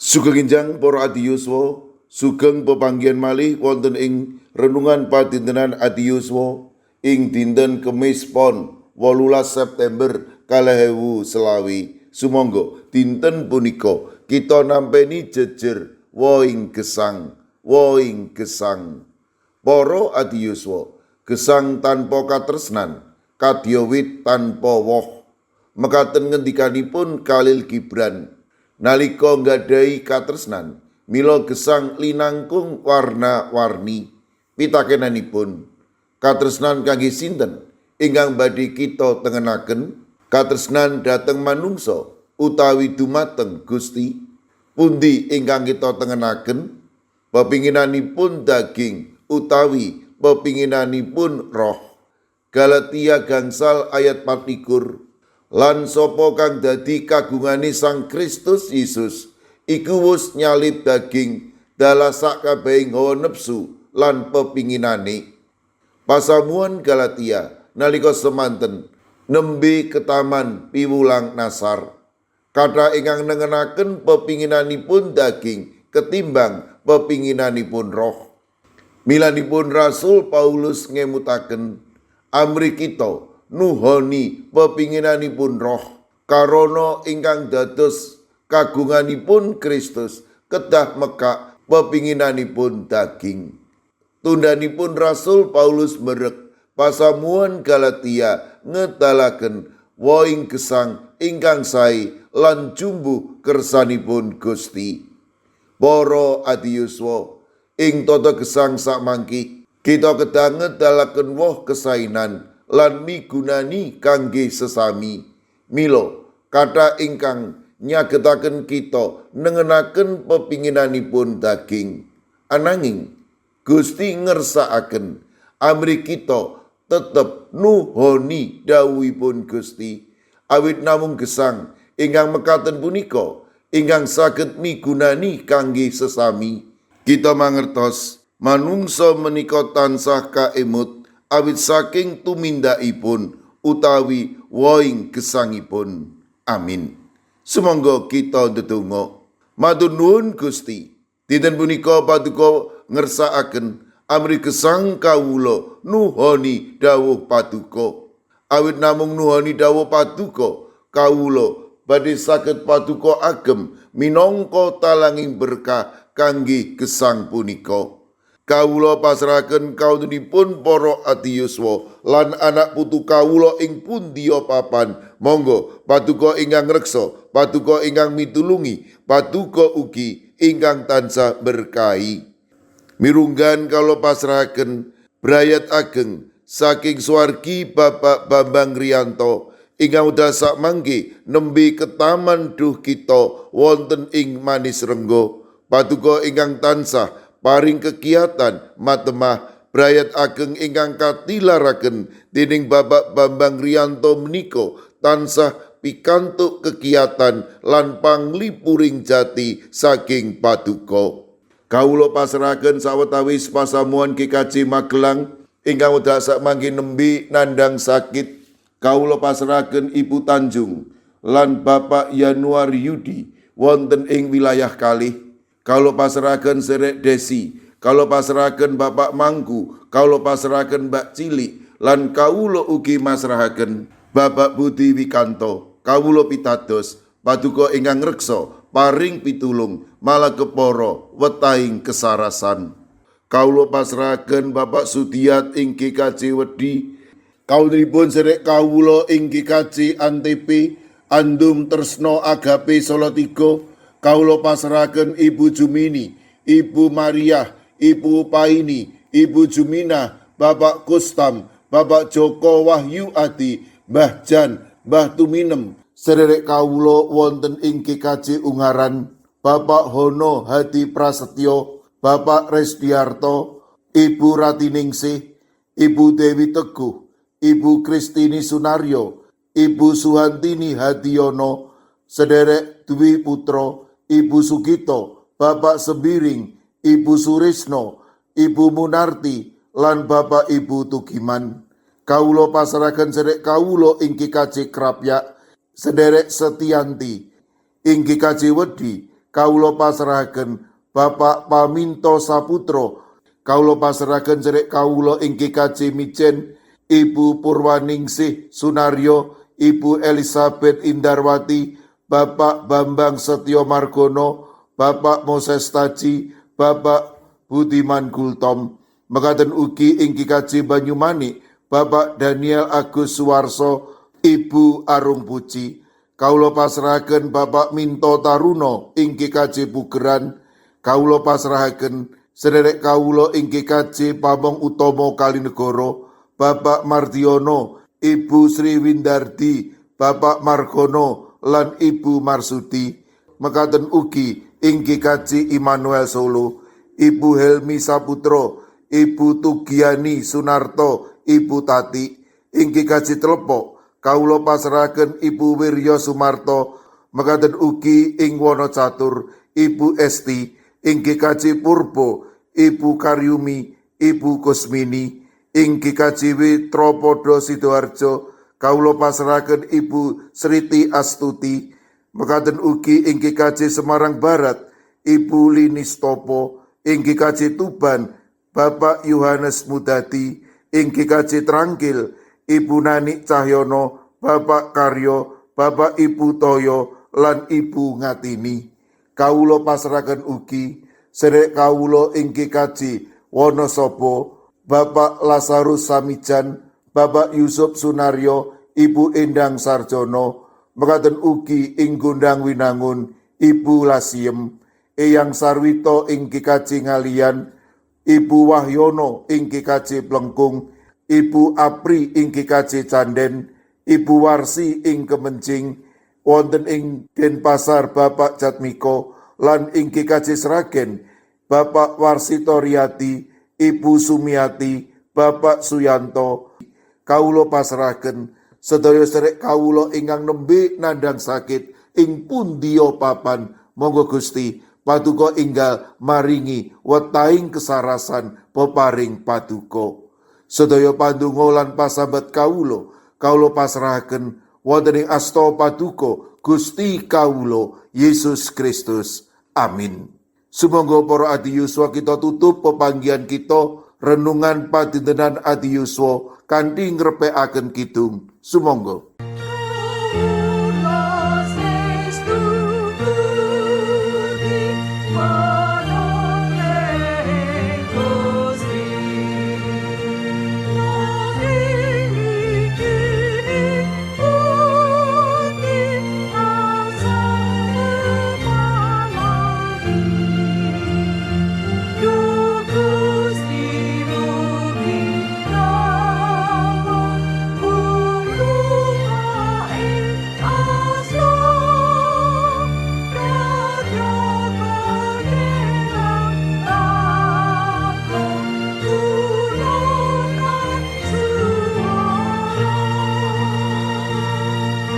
Sugeng enjang para adiyuswa, sugeng pepanggihan malih wonten ing renungan padintenan adiyuswa ing dinten Kemis Pon 18 September 2025. Sumangga dinten punika kita nampeni jejer wohing gesang, wohing gesang. Para adiyuswa, gesang tanpa katresnan, kadya wit tanpa woh. Mekaten ngendikanipun Khalil Gibran, nalika nggadahi katresnan, mila gesang linangkung warna-warni. Pitakenanipun, katresnan kangge sinten ingkang badhe kita tengenaken? Katresnan dhateng manungsa utawi dumateng Gusti? Pundi ingkang kita tengenaken? Pepinginanipun daging utawi pepinginanipun roh? Galatia gangsal ayat 24. Lan sapa kang dadi kagungane Sang Kristus Yesus iku wus nyalib daging dalah sakabehing hawa nepsu lan pepinginane. Pasamuan Galatia nalika semanten nembe ketaman piwulang nasar. Kathah ingkang nengenaken pepinginanipun daging ketimbang pepinginanipun roh. Milanipun Rasul Paulus ngemutaken, amri kita nuhoni pepinginanipun roh, karana ingkang dados kagunganipun Kristus kedah mekak pepinginanipun daging. Tundhanipun Rasul Paulus merek pasamuan Galatia ngedalaken wohing gesang ingkang sae lan jumbuh kersanipun Gusti. Para adiyuswa, ing tata gesang sakmangki kita kedah ngedalaken woh kesainan lan migunani kangge sesami. Mila kathah ingkang nyagetaken kita nengenaken pepinginanipun daging. Ananging Gusti ngersakaken amri kita tetep nuhoni dawuhipun Gusti. Awit namung gesang ingkang mekaten punika ingkang saged migunani kangge sesami. Kita mangertos manungsa menika tansah kaemut awit saking tumindakipun utawi wohing gesangipun. Amin. Sumangga kita ndedonga. Matur nuwun Gusti. Dinten punika paduka ngersakaken amri gesang kawula nuhoni dawuh paduka. Awit namung nuhoni dawuh paduka, kawula badhe saged paduka agem minangka talanging berkah kangge gesang punika. Kawula pasrahaken kawontenipun para adiyuswa lan anak putu kawula ing pundiya papan. Monggo paduka ingkang ngreksa, paduka ingkang mitulungi, paduka ugi ingkang tansah berkahi. Mirunggan kawula pasrahaken brayat ageng saking swargi Bapak Bambang Riyanto ingkang wekdal sakmangke nembe ketaman duh kita wonten ing Manis Renggo. Paduka ingkang tansah paring kegiatan matemah brayat ageng ingkang katilaraken dening Bapak Bambang Riyanto menika tansah pikantuk kegiatan lan panglipuring jati saking paduka. Kawula pasrahaken sawetawis pasamuan GKJ Magelang ingkang wekdal sakmangke nembe nandhang sakit. Kawula pasrahaken Ibu Tanjung lan Bapak Yanuar Yudi wonten ing wilayah kalih. Kawula pasrahaken Serek Desi, kawula pasrahaken Bapak Mangku, kawula pasrahaken Mbak Cilik, lan kawula ugi masrahaken Bapak Budi Wikanto. Kawula pitados paduka ingkang ngreksa paring pitulung malah kepara wetahing kesarasan. Kawula pasrahaken Bapak Sudiat ing GKJ Wedi. Kawulanipun serek kawula ing GKJ Antp Andum Tresno Agape Salatiga. Kawula pasrahaken Ibu Jumini, Ibu Maria, Ibu Paini, Ibu Jumina, Bapak Kustam, Bapak Joko Wahyu Adi, Mbah Jan, Mbah Tuminem, sederek kawula wonten ing GKJ Ungaran, Bapak Hono Hadi Prasetyo, Bapak Resdiarto, Ibu Ratiningsih, Ibu Dewi Teguh, Ibu Kristini Sunaryo, Ibu Suhantini Hadiono, sederek Dwi Putro, Ibu Sugito, Bapak Sembiring, Ibu Surisno, Ibu Munarti, lan Bapak Ibu Tugiman. Kawula pasrahaken sederek kawula ing GKJ Krapyak, sederek Setianti, ing GKJ Wedi. Kawula pasrahaken Bapak Paminto Saputro. Kawula pasrahaken cerek kawula ing GKJ Mijen, Ibu Purwaningsih Sunaryo, Ibu Elizabeth Indarwati, Bapak Bambang Setyo Margono, Bapak Moses Taji, Bapak Budiman Gultom. Mekaten ugi ing GKJ Banyumanik, Bapak Daniel Agus Suwarso, Ibu Arung Puji. Kawula pasrahaken Bapak Minto Taruno ing GKJ Pugeran. Kawula pasrahaken sederek kawula ing GKJ Pamong Utomo Kalinegoro, Bapak Mardiono, Ibu Sri Windardi, Bapak Margono lan Ibu Marsudi. Mekaten ugi ing GKJ Immanuel Solo, Ibu Helmi Saputro, Ibu Tugiani Sunarto, Ibu Tati. Ing GKJ Telepok, kawula pasrahaken Ibu Wirya Sumarto. Mekaten ugi ing Wonocatur, Ibu Esti. Ing GKJ Purbo, Ibu Karyumi, Ibu Kusmini. Ing GKJW Tropodo Sidoarjo, kawula pasrahaken Ibu Sriti Astuti. Mekaten ugi ing GKJ Semarang Barat, Ibu Lini Stopo. Ing GKJ Tuban, Bapak Yohanes Mudati. Ing GKJ Trangkil, Ibu Nani Cahyono, Bapak Karyo, Bapak Ibu Toyo lan Ibu Ngatini. Kawula pasrahaken ugi sedherek kawula ing GKJ Wonosobo, Bapak Lazarus Samijan, Bapak Yusuf Sunaryo, Ibu Endang Sarjono. Mekaten ugi ing Gondang Winangun, Ibu Lasiem, Eyang Sarwito ing GKJ Ngalian, Ibu Wahyono ing GKJ Plengkung, Ibu Apri ing GKJ Canden, Ibu Warsi ing Kemencing, wonten ing Denpasar Bapak Jatmiko, lan ing GKJ Sragen Bapak Warsito Riyati, Ibu Sumiati, Bapak Suyanto. Kawula pasrahaken sedaya sedherek kawula ingkang nembe nandhang sakit ing pundiya papan. Monggo Gusti Paduka enggal maringi wetahing kesarasan peparing paduka. Sedaya pandonga lan pasambat kawula, kawula pasrahaken wonten ing asta paduka Gusti kawula Yesus Kristus. Amin. Sumangga para adi yuswa, kita tutup pepanggihan kita renungan padintenan adi yuswa kanthi ngrepekaken kidung. Sumangga.